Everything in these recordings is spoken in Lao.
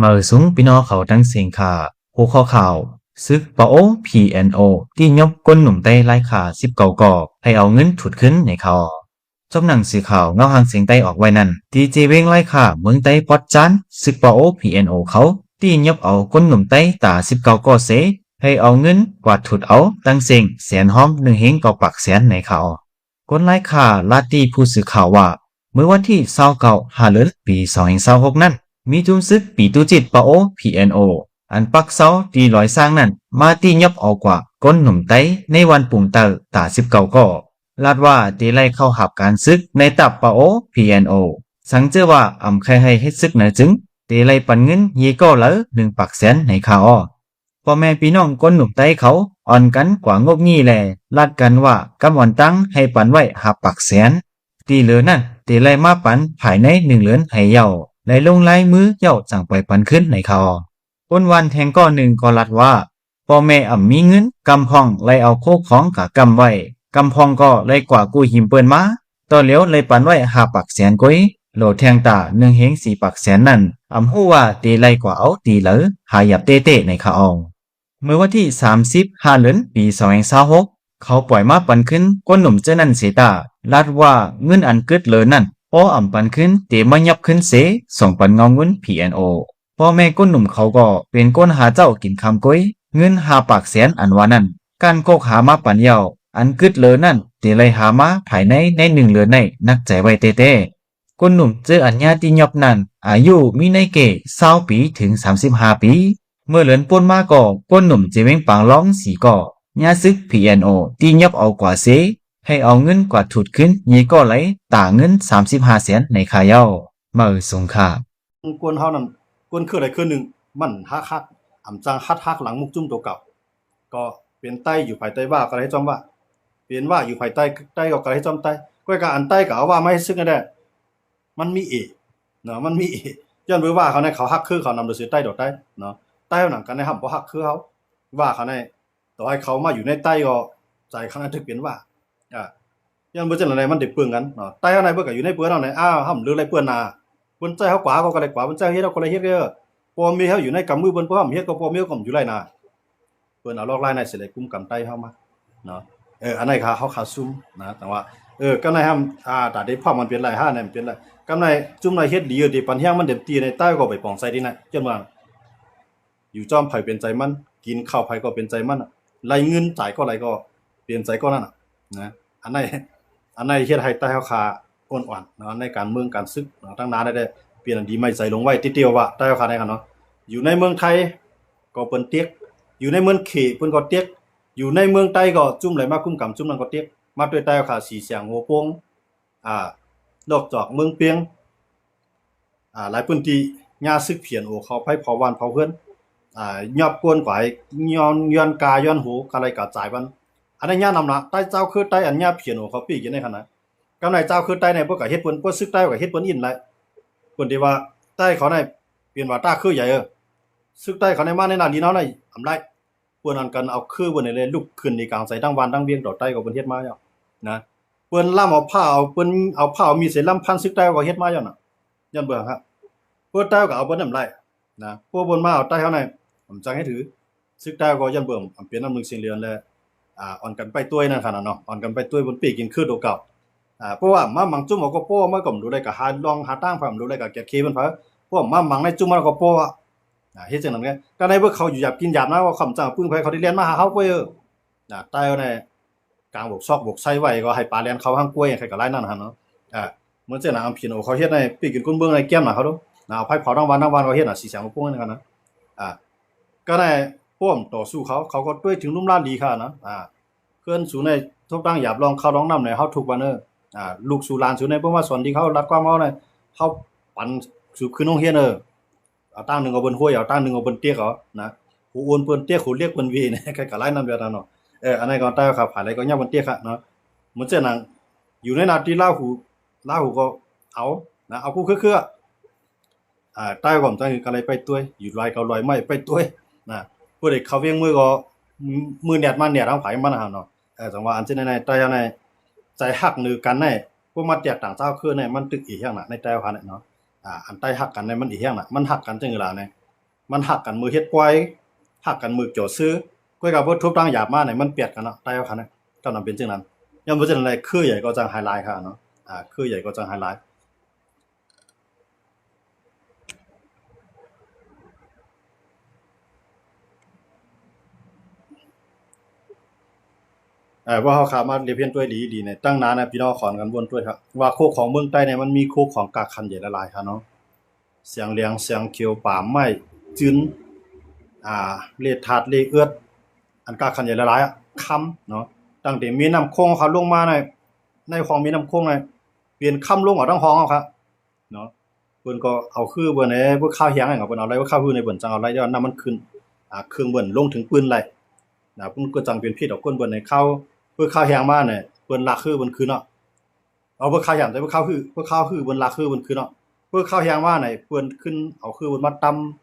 ມາເອີ ສູງພີ່ນ້ອງເຂົາທັງເສັງຂ້າ. ຫົວຂໍ້ຂ່າວ: ສຶກປາໂອ ພີເອັນໂອ ຕີຫຍົບຄົນໜຸ່ມໄຕລາຍຄ້າສິບເກົ້າກໍ ໃຫ້ເອົາເງິນທຸດຄືນໃນຂ່າວ. ຈອບໜັງສືຂ່າວເງົາຫາງສຽງໃຕ້ອອກໄວ້ນັ້ນ, ທີ່ເຈວຽງລາຍຄ້າເມືອງໄຕປອດຈານ, ສຶກປາໂອ ພີເອັນໂອ ເຂົາຕີຫຍົບເອົາຄົນໜຸ່ມໄຕຕາສິບເກົ້າກໍເສ ໃຫ້ເອົາເງິນກວາດທຸດເອົາຕັ້ງເສັງແສນ ຮອມໜຶ່ງເຮງເກົ້າປາກແສນໃນຂ່າວ. ຄົນລາຍຄ້າລາດຕີຜູ້ສື່ຂ່າວວ່າ ເມື່ອວັນທີຊາວເກົ້າ ຫ້າເດືອນ ປີສອງພັນຊາວຫົກນັ້ນ, ມີຈຸ້ມຊຶກປີຕູຈິດປາໂອ ພີເອັນໂອ ອັນປັກເຊົາທີ່ລອຍຊ້າງນັ້ນ ມາຕີຫຍົບເອົາກວ່າຄົນໜຸ່ມໄຕໃນວັນປຸງເຕີຕາສິບເກົ້າກໍ. ລາດວ່າເຕໄລ່ເຂົ້າຮັບການຊຶກໃນຕັບປາໂອ ພີເອັນໂອ, ສັງເຈີວ່າອຳໄຄໃຫ້ເຮັດຊຶກນະຈຶ່ງ ເຕໄລ່ປັນເງິນເຮກໍລະໜຶ່ງປາກແສນໃນຄ່າອອກ. ພໍ່ແມ່ພີ່ນ້ອງຄົນໜຸ່ມໄຕເຂົາອ່ອນກັນກວ່າງົບນີ້ແລ ລາດກັນວ່າກຳອ່ອນຕັ້ງໃຫ້ປັນໄວ້ຫ້າປາກແສນ, ທີ່ເຫຼືອນັ້ນເຕໄລ່ມາປັນພາຍໃນໜຶ່ງເດືອນໃຫ້ເຍົາ ໄດ້ລົງລາຍມືເຍົາຈັ່ງປ່ອຍປັນຄືນໃນຂ່າວ. ຄົນຫວ່ານແທງກໍໜຶ່ງກໍລາດວ່າ ພໍ່ແມ່ອຳມີເງິນ ກຳພອງໄລ່ເອົາໂຄຂອງກະກຳໄວ້, ກຳພອງກໍໄລ່ກວ່າກູ້ຫິມເປີ້ນມາ, ຕໍ່ຫຼຽວໄລ່ປັນໄວ້ຫ້າປາກແສນກົຍ, ໂຫຼແທງຕາໜຶ່ງເຮງສີ່ປາກແສນນັ້ນ ອຳຮູ້ວ່າເຕໄລ່ກວ່າເອົາຕີເລີ ຫາຫຍັບເຕະໆໃນຂະອອງ. ເມື່ອວັນທີສາມສິບ ຫ້າເດືອນ ປີສອງພັນຊາວຫົກ ເຂົາປ່ອຍມາປັນຄືນຄົນໜຸ່ມເຈົ້ານັ້ນເສຕາ, ລາດວ່າເງິນອັນກຶດເລີນັ້ນ ບໍ່ອຳປັນຄືນ, ເຕມາຫຍັບຄືນເສ ສົ່ງປັນເງົາເງິນ ພີເອັນໂອ. ພໍ່ແມ່ຄົນໜຸ່ມເຂົາກໍເປັນຄົນຫາເຊົ້າກິນຄ່ຳກົຍ, ເງິນຫ້າປາກແສນອັນວ່ານັ້ນ ການກົກຫາມາປັນເຍົາ, ອັນກຶດເລີນັ້ນ ເຕໄລ່ຫາມາພາຍໃນໃນໜຶ່ງເດືອນໃນ ໜັກໃຈໄວ້ແທ້ໆ. ຄົນໜຸ່ມເຈີອັນຍາຕີຫຍັບນັ້ນ ອາຍຸມີໃນເກຊາວປີເຖິງສາມສິບຫ້າປີ. ເມື່ອເດືອນປົນມາກໍ ຄົນໜຸ່ມເຈວຽງປາງລອງສີ່ກໍ ຍາຊຶກ ພີເອັນໂອ ຕີຫຍັບເອົາກວ່າເສ ໃຫ້ເອົາເງິນກວາດທຸດຄືນເຍກໍໄຫຼຕາເງິນສາມສິບຫ້າແສນໃນຄ່າເຍົາ. ມາເອີ ສົງຂາ. ຄົນເຮົານັ້ນ ຄົນຄືໃດຄືໜຶ່ງ ມັນຮັກຮັກ ອຳຈັ່ງຫັດຫັກຫຼັງມຸກຈຸ້ມໂຕເກົ່າ. ກໍເປັນໄຕ້ຢູ່ພາຍໃຕ້ວ່າກໍໄດ້ໃຫ້ຈ້ອມວ່າ, ເປັນວ່າຢູ່ພາຍໃຕ້ໄຕ້ກໍໄດ້ໃຫ້ຈ້ອມໄຕ້. ກ້ອຍກະອັນໄຕ້ກໍເອົາວ່າມາເຮັດຊຶກນັ້ນແຫຼະ. ມັນມີເອເນາະ, ມັນມີເອ. ຍ້ອນເບິ່ງວ່າເຂົາໃນເຂົາຮັກຄືເຂົານຳໂດຍຊື່ໄຕ້ດອກໄຕ້ເນາະ. ໄຕ້ເຮົານັ້ນກໍໃນຫ້ຳບໍ່ຮັກຄືເຮົາ. ວ່າເຂົາໃນ ຕໍ່ໃຫ້ເຂົາມາຢູ່ໃນໄຕ້ກໍໃຈເຂົານັ້ນຖືກເປັນວ່າ ອາ ຍ້ອນບໍ່ຈັ່ງໃດມັນໄດ້ເປິງກັນເນາະ. ໄຕ້ເຮົາໃນເພິ່ນກໍຢູ່ໃນເປື້ອນເຮົາໃນ ອ້າວ ເຮົາເລີກໄດ້ເປື້ອນນາ. ເພິ່ນໃຈເຮົາກວ່າເຮົາກໍໄດ້ກວ່າ, ເພິ່ນໃຈເຮັດເຮົາກໍໄດ້ເຮັດເດີ. ພໍ່ແມ່ເຮົາຢູ່ໃນກຳມືເພິ່ນ, ພວກເຮົາເຮັດກໍພໍ່ແມ່ກໍຢູ່ໄດ້ນາ. ເພິ່ນເອົາລອກລາຍໃນເສຍເລີຍກຸມກຳໄຕ້ເຮົາມາເນາະ. ເອີ ອັນນັ້ນຂ້າ ເຮົາຄາຊຸມນະ, ແຕ່ວ່າ ເອີ ກໍໃນຫ້ຳ ອາ ຕາເດພອມມັນເປັນໄລ ຫ້າໃນມັນເປັນໄລ ກຳໃນຈຸ້ມໃນເຮັດດີ ເອີ ເດປັນແຮງມັນເຕັມທີ່ໃນ ໃຕ້ກໍໄປປອງໃສ່ທີ່ນັ້ນ ຈົນວ່າ ຢູ່ຈ້ອມໃຜເປັນໃຈມັນ, ກິນເຂົ້າໃຜກໍເປັນໃຈມັນ, ໄລ່ເງິນຈ່າຍກໍໄລ່ກໍເປັນໃຈກໍນັ້ນນະ. ອັນໃດ ອັນໃດເຮັດໃຫ້ໃຕ້ເຮົາຄາອ່ອນໆເນາະ ໃນການເມືອງການຊຶກເນາະ. ຕັ້ງນານແລ້ວ ປ່ຽນອັນດີໃໝ່ໃສ່ລົງໄວ້ ຕິດຕຽວວ່າໃຕ້ເຮົາຄາໃນຫັ້ນເນາະ. ຢູ່ໃນເມືອງໄທກໍເພິ່ນເຕັກ, ຢູ່ໃນເມືອງເຂເພິ່ນກໍເຕັກ, ຢູ່ໃນເມືອງໃຕ້ກໍຈຸ້ມໃດມາກຸມກຳຈຸ້ມນັ້ນກໍເຕັກ. ມາດ້ວຍໃຕ້ເຮົາຄາ ສີສຽງ, ຫົວໂປ່ງ, ອາ ດອກຈອກ, ເມືອງປຽງ ອາ ຫຼາຍພື້ນທີ່ ຍາຊຶກ ພີເອັນໂອ ເຂົ້າໄປເຜົາບ້ານເຜົາເຮືອນ ອາ ຍອບກວນກວາຍ ຍ້ອນ ຍ້ອນກາ ຍ້ອນໂຫ ກະໄລກະຈາຍມັນ. ອັນໃດຍານຳນະ ໃຕ້ເຈົ້າຄືໃຕ້ອັນຍາ ພີເອັນໂອ ເຂົາປີກຢູ່ໃນຂະນະ ກຳໃນເຈົ້າຄືໃຕ້ໃນ ເພິ່ນກະເຮັດເພິ່ນ ເພິ່ນຊຶກໃຕ້ກະເຮັດເພິ່ນອິນໄຫຼ. ເພິ່ນທີ່ວ່າໃຕ້ເຂົາໃນ ເປັນວ່າຕາຄືໃຫຍ່ ເອີ ຊຶກໃຕ້ເຂົາໃນມາໃນນາດີເຮົາໃນອຳໄລ ເພິ່ນອັນກັນເອົາຄືເພິ່ນນີ້ແຫຼະ ລຸກຂຶ້ນນີ້ກາງໃສ່ທັງບ້ານທັງວຽງ ດອກໃຕ້ກໍເພິ່ນເຮັດມາແລ້ວນະ. ເພິ່ນລຳເອົາຜ້າ ເອົາ ເພິ່ນເອົາຜ້າເອົາມີດໃສ່ລຳພັນຊຶກໃຕ້ກໍເຮັດມາແລ້ວນະ. ຍ້ອນເບິ່ງຫຍັງ ເພິ່ນໃຕ້ກໍເອົາເພິ່ນນຳໄດ້ນະ. ພວກເພິ່ນມາເອົາໃຕ້ເຮົາໃນ ອຳຈັ່ງເຮັດຖື ຊຶກໃຕ້ກໍຍ້ອນເບິ່ງ ອຳເປັນນຳໜຶ່ງເສຍງເດືອນແລະ ອ່າ ອ່ອນກັນໄປຕົວະນັ້ນຂະນະເນາະ ອ່ອນກັນໄປຕົວະ ເພິ່ນເປັນກິນຄືໂຕເກົ່າ. ອ່າ ເພາະວ່າມາມັງຈຸ້ມເຮົາກໍປ້ອ ມາກໍບໍ່ໄດ້ກະຫາລອງຫາທາງ ເພິ່ນບໍ່ໄດ້ກະແກດເຄເພິ່ນເພິ່ນ ພວກມາມັງໃນຈຸ້ມເຮົາກໍປ້ອ ອ່າ ເຮັດຈັ່ງນັ້ນໄງ. ກະໃນເບິ່ງເຂົາຢູ່ຢາບກິນຢາບນະ ວ່າຄຳຈັ່ງປຶ້ງໃຜ ເຂົາໄດ້ແລ່ນມາຫາເຮົາກ້ວຍ ເອີ ນະ ໃຕ້ເຮົາໃນ ກາງບວກຊອກບວກໄຊໄວ້ກໍໃຫ້ປາແລ່ນເຂົ້າທາງກ້ວຍ ໃຄກໍຫຼາຍນັ້ນຫັ້ນເນາະ. ອ່າ ເໝືອນຈັ່ງນັ້ນ ອຳພີນໂອ ເຂົາເຮັດໃຫ້ປີກກິນກົ້ນເມືອງໃນແກ້ມນະເຂົາດູນະ ເອົາໄຟເຜົາທັງບ້ານທັງວັນ ເຂົາເຮັດນະ ສີສຽງຂອງພວກນັ້ນນະ. ອ່າ ກໍໃນພວກຕໍ່ສູ້ເຂົາ ເຂົາກໍດ້ວຍເຖິງລຸ່ມລ້ານດີຂະນະ. ອ່າ ເພື່ອນສູໃນທົບຕັ້ງຢາບລອງເຂົ້າລອງນ້ຳໃນເຮົາທຸກວັນເອີ. ອ່າ ລູກສູຫຼານສູໃນບໍ່ມາສອນດີເຂົາ ລັດຄວາມເຮົາໃນ ເຮົາປັນສູຂຶ້ນໂຮງຮຽນເອີ. ເອົາຕັ້ງໜຶ່ງເອົາເພິ່ນຫ້ວຍ ເອົາຕັ້ງໜຶ່ງເອົາເພິ່ນຕຽກເອົານະ ໂຫໂອນເພິ່ນຕຽກ ໂຫລຽກເພິ່ນເວນະ ໃຜກໍຫຼາຍນັ້ນແບບນັ້ນເນາະ. ເອີ ອັນນັ້ນກໍແຕ່ວ່າຂ້າພາຍໃດກໍຍາກເພິ່ນຕຽກຂະເນາະ. ເໝືອນເຊັ່ນນັ້ນ ຢູ່ໃນໜ້າທີ່ລາຫູ ລາຫູກໍເອົານະ ເອົາຄູ່ເຄືອໆ ອ່າ ໃຕ້ກໍຕ້ອງກະໄລໄປຕົວະ ຢູ່ລອຍກໍລອຍໄມ້ໄປຕົວະນະ. ຜູ້ໃດເຂົ້າວຽງມືກໍມືແນດມາແນດທາງໃຜມັນຫັ້ນເນາະ. ເອີ ຈັ່ງວ່າອັນເຊັ່ນໃນໃນໃຕ້ໃນໃຈຮັກໜືກັນໃນ ພວກມາແຕກຕ່າງຊາວຄືໃນ ມັນຕຶກອີ່ຫຍັງນະ ໃນໃຕ້ເຮົາຄະເນາະ. ອ່າ ອັນໃຕ້ຮັກກັນໃນມັນອີ່ຫຍັງນະ ມັນຮັກກັນຈັ່ງໃດລະໃນ ມັນຮັກກັນມື້ເຮັດປ່ອຍ ຮັກກັນມື້ຈໍຊື່ ກ້ອຍກະບໍ່ທຸບທາງຫຍາບມານີ້ ມັນປຽດກັນເນາະ ໄຕເຮົາຄັນນະ ກໍນຳເປັນຈັ່ງນັ້ນ. ຍ້ອນບໍ່ເຊັ່ນນັ້ນ ຄືໃຫຍ່ກໍຈັ່ງໃຫ້ຫຼາຍຄ່ະເນາະ ອາ ຄືໃຫຍ່ກໍຈັ່ງໃຫ້ຫຼາຍ. ເອີ ວ່າເຮົາຂ້າມາລຽບຮຽນຕົວະດີໆນີ້ ຕັ້ງນານນະ ພີ່ນ້ອງຂອນກັນວົນຕົວະ ວ່າໂຄຂອງເມືອງໃຕ້ນີ້ ມັນມີໂຄຂອງກາກຄັນໃຫຍ່ຫຼາຍໆຄ່ະເນາະ. ສຽງແຫຼງ ສຽງຂຽວ ປ່າໄມ້ ຈືນ ອ່າ ເລທາດ ເລເອື້ອດ ອັນກາກຄັນໃຫຍ່ຫຼາຍໆ ຄຳເນາະ. ຕັ້ງແຕ່ແມ່ນ້ຳໂຂງເຂົາລົງມາໃນ ໃນຂອງແມ່ນ້ຳໂຂງໃນ ເປັນຄຳລົງເອົາທັງຫ້ອງເຮົາຄ່ະເນາະ. ເພິ່ນກໍເອົາຄືເບິ່ນໃນເບິ່ງຂ່າວແຮງ ເພິ່ນເອົາໄລ່ເບິ່ງຂ່າວຄືໃນເບິ່ນຈັ່ງເອົາໄລ່ ແລ້ວນ້ຳມັນຂຶ້ນ ອ່າ ເຄື່ອງເບິ່ນລົງເຖິງປືນໄລ່ນະ. ເພິ່ນກໍຈັ່ງເປັນພິດອອກ ຄົນເບິ່ນໃນຂ່າວ ເບິ່ງຂ່າວແຮງມາໃນ ເພິ່ນລາກຄືເບິ່ນຄືເນາະ. ເອົາເບິ່ງຂ່າວຫຍັງ ແຕ່ເບິ່ງຂ່າວຄື ເບິ່ງຂ່າວຄືເພິ່ນລາກຄືເພິ່ນຄືເນາະ. ເບິ່ງຂ່າວແຮງມາໃນ ເພິ່ນຂຶ້ນເອົາຄືເພິ່ນມາຕຳ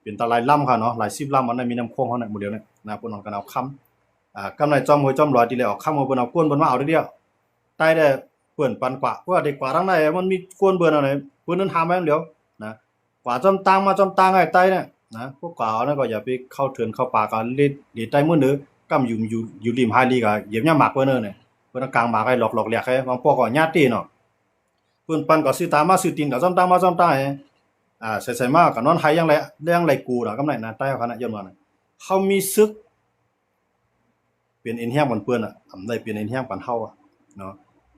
ເປັນຕາຫຼາຍລຳຄ່ະເນາະ ຫຼາຍສິບລຳ ອັນນັ້ນແມ່ນ້ຳໂຂງເຮົານີ້ ໝູ່ດຽວນີ້ນະ. ເພິ່ນເອົາກັນເອົາຄຳ ອ່າ ກຳໄນຈອມຫ້ວຍຈອມລອຍ ທີ່ແລ້ວເອົາຄຳຂອງເພິ່ນ ເອົາກ້ວນເພິ່ນມາເອົາເດ ໃຕ້ແດ່ເພິ່ນປັນກວ່າ ເພາະວ່າໄດ້ກວ່າທາງໃດ ມັນມີກ້ວນເພິ່ນເອົາໃນ ເພິ່ນນັ້ນຫາມາແລ້ວນະ. ກວ່າຈອມຕ່າງມາຈອມຕ່າງໃຫ້ໃຕ້ນະ ນະ ພວກກວ່າເອົານັ້ນກໍຢ່າໄປເຂົ້າເທີນເຂົ້າປ່າ ກໍເລ ເລໃຕ້ມື້ເດີ ກຳຢູ່ ຢູ່ ຢູ່ລິມຫາຍລີ ກໍຢຽບຫຍ້າໝາກເພິ່ນເດີ ເພິ່ນເອົາກາງໝາກໃຫ້ຫຼອກໆແຫຼກໃຫ້ ບາງພວກກໍຫຍ້າຕີເນາະ. ເພິ່ນປັນກໍຊື້ຕາມາຊື້ຕີນ ກໍຈອມຕ່າງມາຈອມຕ່າງໃຫ້ ອ່າ ໃສ່ໆມາກໍນອນໄຫ້ຢ່າງໄລ ຢ່າງໄລກູນະ ກຳໄນນະ ໃຕ້ເຮົາຂະນະ ຍ້ອນວ່ານະ ເຮົາມີຊຶກ ເປັນເອັນແຮງປັນເພິ່ນອະ ອຳໄດ້ເປັນເອັນແຮງປັນເຮົາອະເນາະ.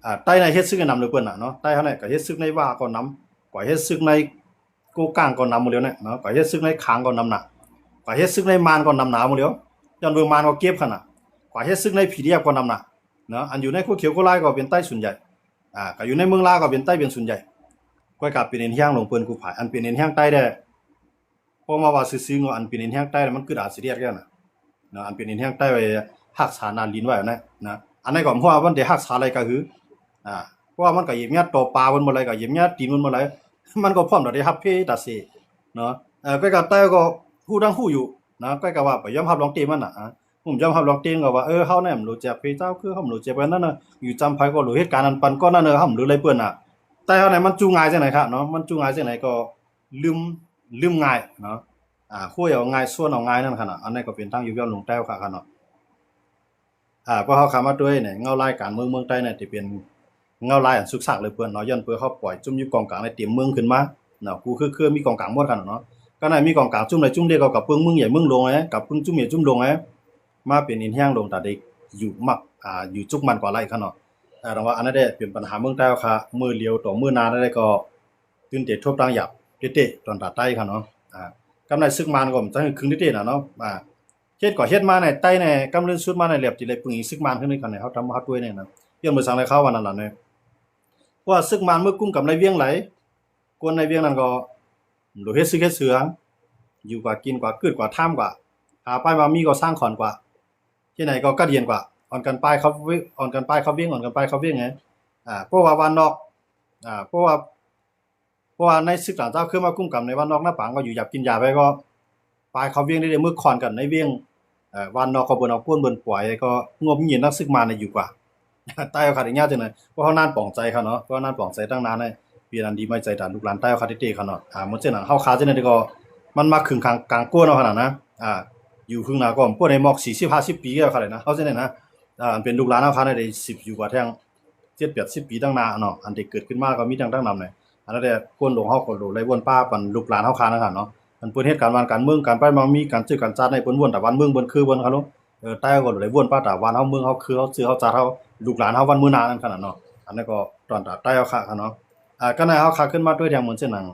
ອ່າ ໃຕ້ໃນເຮັດຊຶກໃຫ້ນຳເລີເພິ່ນນະເນາະ ໃຕ້ເຮົານີ້ກໍເຮັດຊຶກໃນຫວ້າກໍນຳ ກວ່າເຮັດຊຶກໃນໂກກາງກໍນຳໝົດແລ້ວນະເນາະ ກວ່າເຮັດຊຶກໃນຂາງກໍນຳນະ ກວ່າເຮັດຊຶກໃນມານກໍນຳໜາໝົດແລ້ວ ຍ້ອນເບິ່ງມານກໍເກັບຫັ້ນນະ ກວ່າເຮັດຊຶກໃນພີດີເອັຟກໍນຳໜາເນາະ. ອັນຢູ່ໃນຂົວຂຽວຂົວລາຍກໍເປັນໃຕ້ສ່ວນໃຫຍ່ ອ່າ ກໍຢູ່ໃນເມືອງລາວກໍເປັນໃຕ້ເປັນສ່ວນໃຫຍ່ ກວ່າກໍເປັນເອັນແຮງຫຼວງເພິ່ນຜູ້ພາຍ ອັນເປັນເອັນແຮງໃຕ້ແທ້ ເພາະມາວ່າຊື່ໆ ເນາະ ອັນເປັນເອັນແຮງໃຕ້ມັນຄືອາຊິເດດແລ້ວນະ ເນາະ ອັນເປັນເອັນແຮງໃຕ້ໄວ້ຮັກສາໜ້າດິນໄວ້ນະ ນະ ອັນນັ້ນກໍເພາະວ່າມັນໄດ້ຮັກສາໄດ້ກະຫື ອ່າ ເພາະວ່າມັນກໍຫຍິບຍາດຕໍ່ປາເພິ່ນບໍ່ໄດ້ ກໍຫຍິບຍາດຕີນເພິ່ນບໍ່ໄດ້ ມັນກໍພ້ອມທີ່ໄດ້ຮັບເພຕາເສເນາະ. ເອີ ກ້ອຍກໍໃຕ້ກໍຮູ້ທັງຮູ້ຢູ່ນະ ກ້ອຍກໍວ່າໄປຍອມຮັບລອງເຕມັນນະ ອາ ຮູ້ຍອມຮັບລອງເຕກໍວ່າ ເອີເຮົານີ້ບໍ່ຮູ້ຈັກເພເຈົ້າ ຄືເຮົາບໍ່ຮູ້ຈັກປານນັ້ນນະ ຢູ່ຈຳໃຜກໍຮູ້ເຫດການອັນປານກ່ອນນັ້ນເນາະ ເຮົາບໍ່ຮູ້ເລີຍເພິ່ນນະ. ແຕ່ເຮົານີ້ມັນຈູ່ງ່າຍຈັ່ງໃດຄະເນາະ ມັນຈູ່ງ່າຍຈັ່ງໃດກໍ ລືມ ລືມງ່າຍເນາະ ອາ ຄຸຍເອົາງ່າຍ ຊວນເອົາງ່າຍນັ້ນຂະເນາະ. ອັນນີ້ກໍເປັນທາງຢູ່ຍ້ອນຫຼວງແຕ້ວຂະເນາະ. ອາ ພວກເຮົາຄະມາດ້ວຍນີ້ ເງົາລາຍການເມືອງ ເມືອງໃຕ້ນີ້ ທີ່ເປັນເງົາລາຍອັນສຸກຊາກເຫຼືອເກີນເນາະ ຍ້ອນເພິ່ນເຮົາປ່ອຍຈຸ້ມຢູ່ກອງກາງໃນເຕັມເມືອງຂຶ້ນມາເນາະ ກູຄືເຄືອມີກອງກາງໝົດຂະເນາະ. ກໍໄດ້ມີກອງກາງຈຸ້ມໃດຈຸ້ມເດ ກໍກັບປຶງເມືອງໃຫຍ່ເມືອງຫຼວງແຫຼະ ກັບປຶງຈຸ້ມໃຫຍ່ຈຸ້ມຫຼວງແຫຼະ ມາເປັນເອັນແຮງລົງ ຕາໄດ້ຢູ່ມັກ ອາ ຢູ່ຈຸກໝັ້ນກວ່າໄລຂະເນາະ. ອາ ແຕ່ວ່າອັນນັ້ນແຫຼະເປັນບັນຫາເມືອງໃຕ້ຂະ ມື້ຫຼຽວຕໍ່ມື້ໜ້ານັ້ນແຫຼະ ກໍ ຕື່ນເຕະທົບຕ່າງຢາກເຕະໆ ຕອນຕາໃຕ້ຂະເນາະ. ອາ ກຳໄນຊຶກມານກໍມັນຈັ່ງຄຶງເຕະໆນະເນາະ. ອາ ເຮັດກໍເຮັດມາໃນໃຕ້ໃນ ກຳເລື່ອນສຸດມາໃນແຫຼບ ທີ່ໄດ້ປຶງອີກຊຶກມານຂຶ້ນໃນເຂົາເນາະ ເຮົາທຳມາເຮົາດ້ວຍນີ້ນະ ຍ້ອນເມື່ອສັງໃນເຂົາວ່ານັ້ນລະເນາະ ເພາະວ່າຊຶກມານເມື່ອກຸ້ມກຳໃນວຽງໄຫຼ ຄົນໃນວຽງນັ້ນກໍບໍ່ເຮັດຊຶກເຮັດເສືອ ຢູ່ກວ່າກິນກວ່າ ກືດກວ່າທາມກວ່າ ຫາປາຍມາມີກໍສ້າງຂອນກວ່າ ເຮັດໃດກໍກັດເຢັນກວ່າ ອ່ອນກັນປາຍເຂົ້າ ອ່ອນກັນປາຍເຂົ້າວຽງ ອ່ອນກັນປາຍເຂົ້າວຽງໄງ. ອາ ເພາະວ່າບ້ານນອກ ອາ ເພາະວ່າ ເພາະວ່າໃນຊຶກຕ່າງຊາດເຄີຍມາກຸ້ມກຳໃນບ້ານນອກນາປາງ ກໍຢູ່ຢາກກິນຢາກໄປ ກໍປາຍເຂົ້າວຽງໄດ້ ໄດ້ມື້ຄອນກັນໃນວຽງ ເອີ ບ້ານນອກກໍເບິ່ນເອົາກ້ວນເບິ່ນປອຍ ກໍງົບຫງິນນັກຊຶກມານຢູ່ກວ່າ ໃຕ້ເຮົາຂະໄດ້ຍາກຈັ່ງໃດ. ພວກເຮົານານປອງໃຈຂະເນາະ ພວກເຮົານານປອງໃຈຕັ້ງນານໃນ ເປັນອັນດີໃໝໃຈຕາລູກຫຼານໃຕ້ເຮົາຂະເຕະໆຂະເນາະ. ອາ ໝົດເຊັ່ນນັ້ນ ເຮົາຂະຈັ່ງໃດກໍ ມັນມາຄຶງກາງ ກາງກ້ວນເຮົາຂະນະ ອາ ຢູ່ຄຶງໜ້າກໍບໍ່ໄດ້ໝອກ ສີ່ສິບ ຫ້າສິບປີແລ້ວຂະເລີຍນະ ເຮົາຈັ່ງໃດນະ. ອາ ອັນເປັນລູກຫຼານເຮົາຂະໄດ້ສິບ ຢູ່ກວ່າແທ້ ເຈັດແປດສິບປີຕັ້ງໜ້າເນາະ ອັນທີ່ເກີດຂຶ້ນມາກໍມີຕັ້ງ ຕັ້ງນຳແຫຼະ. ອັນນັ້ນແຫຼະ ຄົນຫຼວງເຮົາກໍຫຼວງໄຫຼວົນປາປັນລູກຫຼານເຮົາຂະນະເນາະ ອັນເພິ່ນເຮັດການບ້ານການເມືອງ ການໄປມາມີການຈື່ການຈັດໃນ ເພິ່ນວົນຕາບ້ານເມືອງເພິ່ນຄືເພິ່ນຂະເນາະ. ເອີ ໃຕ້ເຮົາກໍຫຼວງໄຫຼວົນປາຕາບ້ານເຮົາເມືອງເຮົາ ຄືເຮົາຊື່ເຮົາຈັດເຮົາ ລູກຫຼານເຮົາວັນມື້ໜ້ານັ້ນຂະນະເນາະ. ອັນນັ້ນກໍຕອນຕາໃຕ້ເຮົາຂະເນາະ. ອາ ກະນາຍເຮົາຂະຂຶ້ນມາດ້ວຍແທງໝົນເຊັ່ນນັ້ນ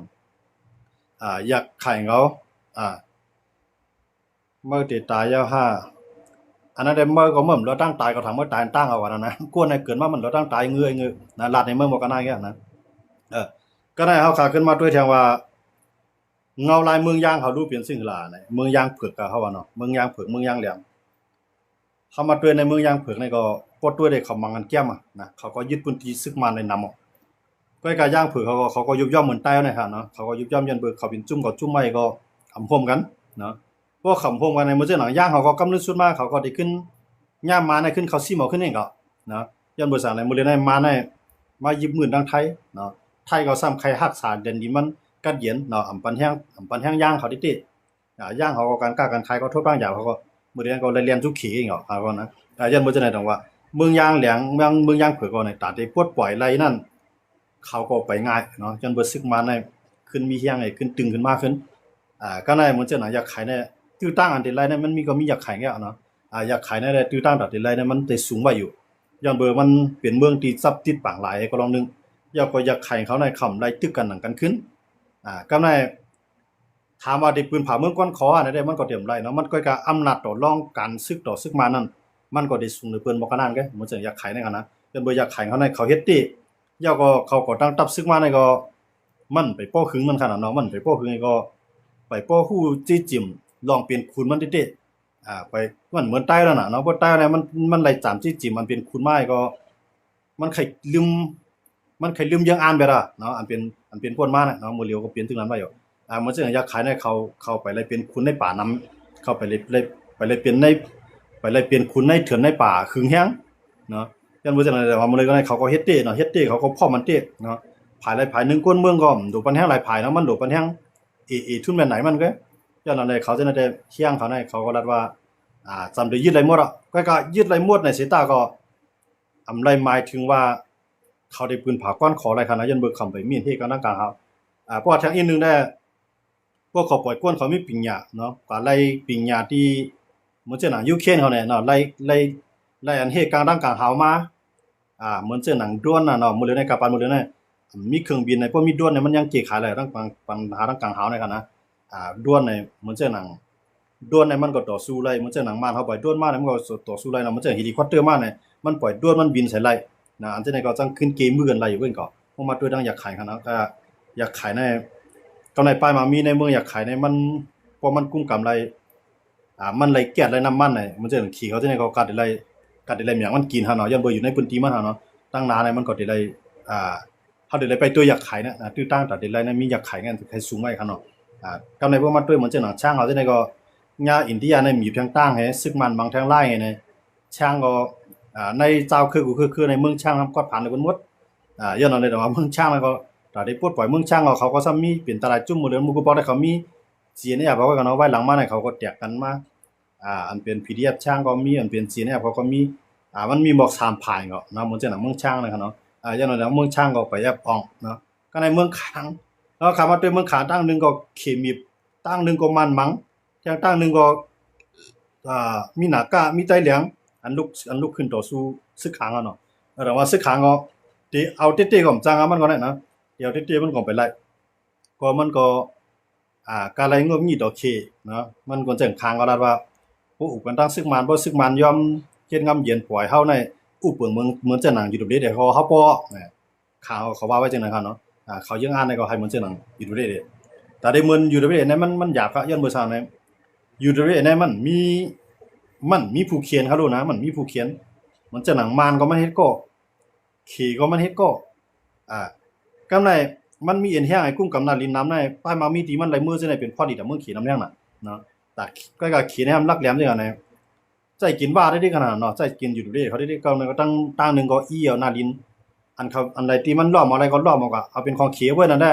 ອາ ຢາກຂາຍເຂົາ ອາ ເມີເຕຕາຍາວຫາ ອັນນັ້ນແຫຼະ ເມີກໍເມີບໍ່ເຫຼືອຕັ້ງຕາຍ ກໍຖາມເມີຕາຍຕັ້ງເອົາວ່ານັ້ນນະ ກວນໃຫ້ເກີດມາມັນເຫຼືອຕັ້ງຕາຍເງືອຍເງືອນະ ລາດໃຫ້ເມືອງບໍ່ກະນາຍແກ້ວນະ. ເອີ ກະໄດ້ເຮົາຂາຂຶ້ນມາດ້ວຍແທງວ່າ ເງົາລາຍເມືອງຢ່າງເຮົາຮູ້ເປັນສິ່ງຫຼາຍນະ ເມືອງຢ່າງເຜືອກກະເຮົາວ່າເນາະ ເມືອງຢ່າງເຜືອກ ເມືອງຢ່າງແຫຼມ ເຮົາມາດ້ວຍໃນເມືອງຢ່າງເຜືອກນີ້ກໍບໍ່ດ້ວຍໄດ້ເຂົາມັງກັນແກ້ມນະ ເຂົາກໍຍຶດພື້ນທີ່ຊຶກມານໄດ້ນຳເອົາ. ກ້ອຍກະຢ່າງເຜືອກເຂົາກໍ ເຂົາກໍຍຸບຍ່ອມເໝືອນໃຕ້ເຮົານີ້ແຫຼະເນາະ ເຂົາກໍຍຸບຍ່ອມ ຍ້ອນເບິ່ງເຂົາເປັນຈຸ້ມ ເຂົາຈຸ້ມໄວ້ກໍຄຳໂຮມກັນເນາະ. ພວກຄຳໂຮມກັນໃນມື້ເຊັ່ນຫຍັງ ຢ່າງເຂົາກໍກຳເນີນສຸດມາ ເຂົາກໍໄດ້ຂຶ້ນ ຍາມມາໃນຂຶ້ນເຂົາຊິມເອົາຂຶ້ນເອງກໍເນາະ. ຍ້ອນບໍ່ສັງໃນມື້ເລໃນມາໃນ ມາຢິບມືນທາງໄທເນາະ ໄທກໍຊ້ຳໃຄຮັກສາແດນດິນມັນກັດເຢັນເນາະ ອຳປັນແຮງ ອຳປັນແຮງຢ່າງເຂົາເຕະ ອ່າ ຢາງເຂົາກໍ ການຄ້າການຂາຍກໍທົບທາງຢາງ ເຂົາກໍມື້ດຽວກໍໄດ້ແລ່ນສູ່ເຂອີກເນາະ ເຂົາກໍນະ ອ່າ ຢ້ານບໍ່ຈັ່ງໃດຕ້ອງວ່າ ເມືອງຢາງແຫຼງ ເມືອງ ເມືອງຢາງເຜືອກກໍນີ້ ຕາໄດ້ປົດປ່ອຍໄລ່ນັ້ນ ເຂົາກໍໄປງ່າຍເນາະ ຢ້ານບໍ່ ຊຶກມານໃນຂຶ້ນມີແຮງ ໃຫ້ຂຶ້ນຕຶງຂຶ້ນມາຂຶ້ນ ອ່າ ກໍໃນເໝືອນຈັ່ງນັ້ນ ຢາກຂາຍໃນ ຕື້ຕາງອັນເດໄລໃນ ມັນມີ ກໍມີຢາກຂາຍແລ້ວເນາະ ອ່າ ຢາກຂາຍໃນ ແຕ່ຕື້ຕາງຕາເດໄລໃນ ມັນໄດ້ສູງໄວ້ຢູ່ ຍ້ອນເບີມັນເປັນເມືອງທີ່ຊັບຕິດບາງຫຼາຍກໍລອງໜຶ່ງ ແລ້ວກໍຢາກຂາຍເຂົາໃນ ຄຳໄລ່ຕຶກກັນໜັງກັນຂຶ້ນ ອ່າ ກໍໃນ ຖາມວ່າໄດ້ປືນຜາເມືອງກ້ອນຂໍອັນໃດ ມັນກໍເຕັມໄດ້ເນາະ ມັນກໍກະອຳນາດຕໍ່ລອງການຊຶກຕໍ່ຊຶກມານັ້ນ ມັນກໍໄດ້ສູງເໜືອເພິ່ນບໍ່ຂະໜາດໃດ ເໝືອນຈັ່ງຢາກຂາຍໃນຂະນະ ເປັນບໍ່ຢາກຂາຍເຂົາໃນ ເຂົາເຮັດເຕ້ ແລ້ວກໍເຂົາກໍຕັ້ງທັບຊຶກມາໃນກໍ ມັນໄປພໍ້ຫຶງມັນຂະໜາດເນາະ ມັນໄປພໍ້ຫຶງກໍ ໄປພໍ້ຮູ້ຈີ້ຈິ້ມລອງເປັນຂຸນມັນເຕ້ໆ ອ່າ ໄປ ມັນເໝືອນໃຕ້ແລ້ວນະເນາະ ບໍ່ໃຕ້ແລ້ວມັນ ມັນໄລ່ຈາມຈີ້ຈິ້ມ ມັນເປັນຂຸນມາໃຫ້ກໍ ມັນໄຄລືມ ມັນໄຄລືມເຢືອງອ່ານໄປລະເນາະ ອັນເປັນ ອັນເປັນພົ້ນມານະເນາະ ມື້ຫຼຽວກໍເປັນຈັ່ງນັ້ນໄວ້ຢູ່ ອ່າ ເໝືອນຈັ່ງຢາກຂາຍໃນ ເຂົາ ເຂົາໄປໄລ່ເປັນຂຸນໃນປ່ານຳ ເຂົາໄປໄລ່ ໄລ່ ໄປໄລ່ເປັນໃນ ໄປໄລ່ເປັນຂຸນໃນເຖື່ອນໃນປ່າຫຶງແຮງເນາະ ຢ້ານບໍ່ຈັ່ງໃດ ແຕ່ວ່າມື້ນີ້ກໍໃນ ເຂົາກໍເຮັດເຕ້ເນາະ ເຮັດເຕ້ ເຂົາກໍພ້ອມມັນເຕ້ເນາະ ຝ່າຍໃດຝ່າຍໜຶ່ງ ຄົນເມືອງກໍໂດດປັນແຮງຫຼາຍຝ່າຍເນາະ ມັນໂດດປັນແຮງ ເອ ເອ ທຸນແມ່ນໃດມັນກໍ ຍ້ອນນັ້ນແຫຼະ ເຂົາຈະໄດ້ ແຕ່ທຽງເຂົາໃນ ເຂົາກໍລັດວ່າ ອ່າ ຈຳໄດ້ຍຶດໄລ່ໝົດອະ ກໍ ກໍຍຶດໄລ່ໝົດໃນເສຍຕາກໍ ອຳໄລໝາຍເຖິງວ່າ ເຂົາໄດ້ປືນຜາກ້ອນຂໍໄດ້ຂະໜາດ ຍ້ອນເບິ່ງຄຳໄປມີເຫດການທາງການເຮົາ ອ່າ ເພາະວ່າທາງອີກໜຶ່ງແດ່ ພວກເຂົາປ່ອຍກວນ ເຂົາມີປິງຍາເນາະ ການໄລ່ປິງຍາທີ່ ເໝືອນເຊັ່ນຫຍັງ ຢູເຄຣນເຂົາແດ່ເນາະ ໄລ່ ໄລ່ ໄລ່ອັນເຫດການທາງການເຮົາມາ ອ່າ ເໝືອນເຊັ່ນຫຍັງ ໂດຣນນະເນາະ ມື້ເລີຍໃນ ການປານມື້ເລີຍໃນ ມີເຄື່ອງບິນໃນ ບໍ່ມີໂດຣນໃນ ມັນຍັງແກ້ໄຂໄດ້ ທັງ ປັນ ປັນຫາທາງການເຮົາໃນຂະນະ ອ່າ ໂດຣນໃນ ເໝືອນເຊັ່ນຫຍັງ ໂດຣນໃນມັນກໍຕໍ່ສູ້ໄດ້ ເໝືອນເຊັ່ນຫຍັງ ມານເຮົາໄປໂດຣນມາໃນ ມັນກໍຕໍ່ສູ້ໄດ້ເນາະ ເໝືອນເຊັ່ນເຮລິຄອບເຕີມາໃນ ມັນປ່ອຍໂດຣນມັນບິນໃສ່ໄດ້ນະ ອັນຈັ່ງໃດກໍຈັ່ງຂຶ້ນເກມືກັນໄດ້ຢູ່ເພິ່ນກໍ ເພາະມາໂຕຍທາງຢາກຂາຍຫັ້ນນະ ກໍຢາກຂາຍໃນ ກໍໃນປ້າຍມາມີໃນເມືອງຢາກຂາຍໃນ ມັນ ເພາະມັນກຸມກຳໄດ້ ອ່າ ມັນໄດ້ແກັສໄດ້ນ້ຳມັນໃນ ເໝືອນເຊັ່ນເຂົາຈັ່ງໃດກໍກັດໄດ້ ກັດໄດ້ແມ່ນມັນກິນຫັ້ນເນາະ ຢ້ອນບໍ່ຢູ່ໃນພື້ນທີ່ມັນຫັ້ນເນາະ ຕັ້ງນາໃນມັນກໍໄດ້ ອ່າ ເຮົາໄດ້ໄປຕົວຢາກຂາຍນະ ອ່າ ຕື້ຕ່າງຕາເດໄລນະ ມີຢາກຂາຍນະ ໃຫ້ສູງໄວ້ຄັນເນາະ ອ່າ ກຳໃນພວກມາຕົວເໝືອນເຊັ່ນຫຍັງ ຊ້າງເຮົາຈັ່ງໃດກໍ ຍາອິນເດຍໃນມີພຽງຕ່າງແຮ ຊຶກມານບັງແທງຫຼາຍໃນ ຊ້າງກໍ ອ່າ ໃນຊາວເຄືອກູເຄືອໃນເມືອງຊ້າງນຳກວດຜ່ານໄດ້ເບິດໝົດ ອ່າ ຍ້ອນນັ້ນເລີຍວ່າເມືອງຊ້າງນັ້ນກໍ ຖ້າໄດ້ປົດປ່ອຍເມືອງຊ້າງອອກ ເຂົາກໍຊ້ຳມີເປັນຕະຫຼາຍຈຸ້ມໝົດເລີຍ ໝູ່ກໍບອກໄດ້ເຂົາມີ ຈີເອັນເອ ບອກໄວ້ກ່ອນເນາະ ໄວ້ຫຼັງມານີ້ເຂົາກໍແຕກກັນມາ ອ່າ ອັນເປັນ ພີດີເອັຟ ຊ້າງກໍມີ ອັນເປັນ ຈີເອັນເອ ເຂົາກໍມີ ອ່າ ມັນມີໝົດສາມຝ່າຍເນາະ ເໝືອນເຊັ່ນເມືອງຊ້າງນະເນາະ ອ່າ ຢ່າງໜ້ອຍເມືອງຊ້າງກໍໄປແອບອອງເນາະ ກໍໃນເມືອງຂາງ ແລ້ວຂ້າມມາແຕ່ເມືອງຂາງ ຕ່າງໜຶ່ງກໍເຂມີບ ຕ່າງໜຶ່ງກໍມັນມັງ ແຕ່ຕ່າງໜຶ່ງກໍ ອ່າ ມີໜ້າກ້າ ມີໄຕແຫຼງ ອັນລຸກ ອັນລຸກຂຶ້ນຕໍ່ສູ້ຊຶກຂາງເນາະ ແຕ່ວ່າຊຶກຂາງກໍ ທີ່ເອົາເຕ້ໆກໍບໍ່ຈັ່ງ ມັນກໍນັ້ນນະ ທີ່ເອົາເຕ້ໆມັນກໍໄປໄລ່ ກໍມັນກໍ ອ່າ ກະໄລ່ງົບງີດດອກເຂເນາະ ມັນກໍຈັ່ງ ຂາງກໍລາດວ່າ ໂອ້ ອຸກັນຕັ້ງຊຶກມານ ບໍ່ຊຶກມານຍອມເຮັດງຳເຢັນ ປ່ອຍເຮົາໃນອຸເປິງເມືອງ ເໝືອນເຊັ່ນຫຍັງ ຢູໂດເບເດ ເຮົາ ເຮົາບໍ່ ຂາງເຂົາວ່າໄວ້ຈັ່ງນັ້ນເນາະ ອ່າ ເຂົາເຢີ້ງອ່ານໃນກໍໃຫ້ເໝືອນເຊັ່ນຫຍັງ ຢູໂດເບເດ ແຕ່ໄດ້ເໝືອນ ຢູໂດເບເດ ໃນມັນ ມັນຫຍາບ ກະຍ້ອນເບີຊາວໃນ ຢູໂດເບເດ ໃນມັນມີ ມັນມີຜູ້ຂຽນເຂົາໂລດນະ ມັນມີຜູ້ຂຽນ ເໝືອນເຊັ່ນຫຍັງ ມານກໍມັນເຮັດກໍ ເຂກໍມັນເຮັດກໍ ອ່າ ກຳໃນມັນມີເອັນແຮງໃຫ້ກຸ້ມກຳນາລິນນຳໃນ ປ້າຍມາມີທີ່ມັນໄດ້ເມືອຈັ່ງໃດເປັນພອດດີດາເມືອງເຂນຳແຮງນະເນາະ ແຕ່ກໍ ກໍເຂນໃນນຳລັກແຫຼມຈັ່ງໃດ ໃຊ້ກິນວ່າໄດ້ດີຂະໜາດເນາະ ໃຊ້ກິນຢູ່ເດ ເຂົາໄດ້ດີ ກໍ ກໍຕັ້ງ ຕັ້ງໜຶ່ງກໍອີ່ເອົາໜ້າດິນ ອັນເຂົາ ອັນໃດທີ່ມັນລ້ອມເອົາໄດ້ກໍລ້ອມເອົາ ກໍເອົາເປັນຂອງເຂເບິດນັ້ນແຫຼະ